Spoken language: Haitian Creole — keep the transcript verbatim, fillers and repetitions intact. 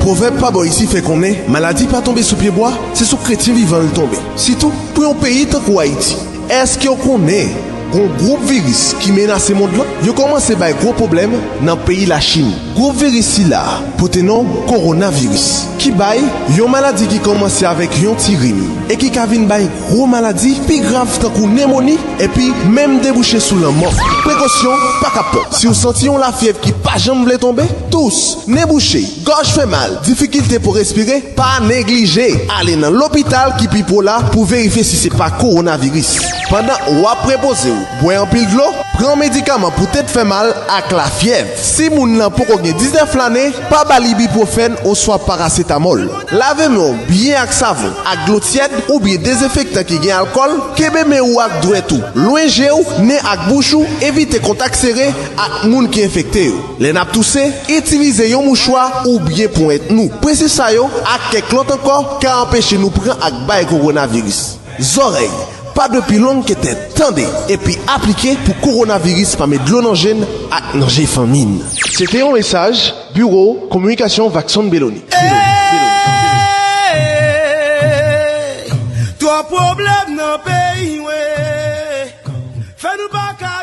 Pwovèb pa bò isi fè konnen maladi pa tonbe sou pyebwa, se sou kretyen vivan l tonbe. Sitou pou yon peyi tankou Ayiti. Èske w konnen gon gwoup viris ki menase mond lan? Yo kòmanse bay gwo pwoblèm nan peyi Lachin. Gwoup viris sila pote non kowonaviris, ki bay yon maladi ki kòmanse avèk yon ti rim e ki ka vin bay gwo maladi pi grav tankou nemoni epi menm debouche sou lanmò. Prekosyon pa ka pòt. Si w santi yon lafyèv ki pa janm vle tonbe, tous, nen bouche, gòj fè mal, difikilte pou respire, pa neglije ale nan lopital ki pi pre w la pou verifye si se pa kowonaviris. Pandan w ap repoze w, bwè anpil dlo, pran medikaman pou tèt fè mal ak lafyèv. Si moun nan poko gen diznèf lane, pa ba l ibipwofèn oswa parasetamòl. Lave men w byen ak savon, ak dlo tyèd oubyen dezenfektan ki gen alkòl. Kenbe men ou ak dwèt ou lwen je w, nen ak bouch ou. Evite kontak sere ak moun ki enfekte yo. Lè n ap touse, itilize yon mouchwa oubyen ponyèt nou. Prensip sa yo ak kèk lòt ankò ka anpeche nou pran ak bay kowonaviris. Zòrèy, pa dwe pi long ke tèt. Tande epi aplike pou kowonaviris pa met dlo nan je n ak nan je fanmi n. Se te yon mesaj Biwo Kominikasyon Vakson Beloni. Twòp pwoblèm nan peyi mwen. Fè nou pa ka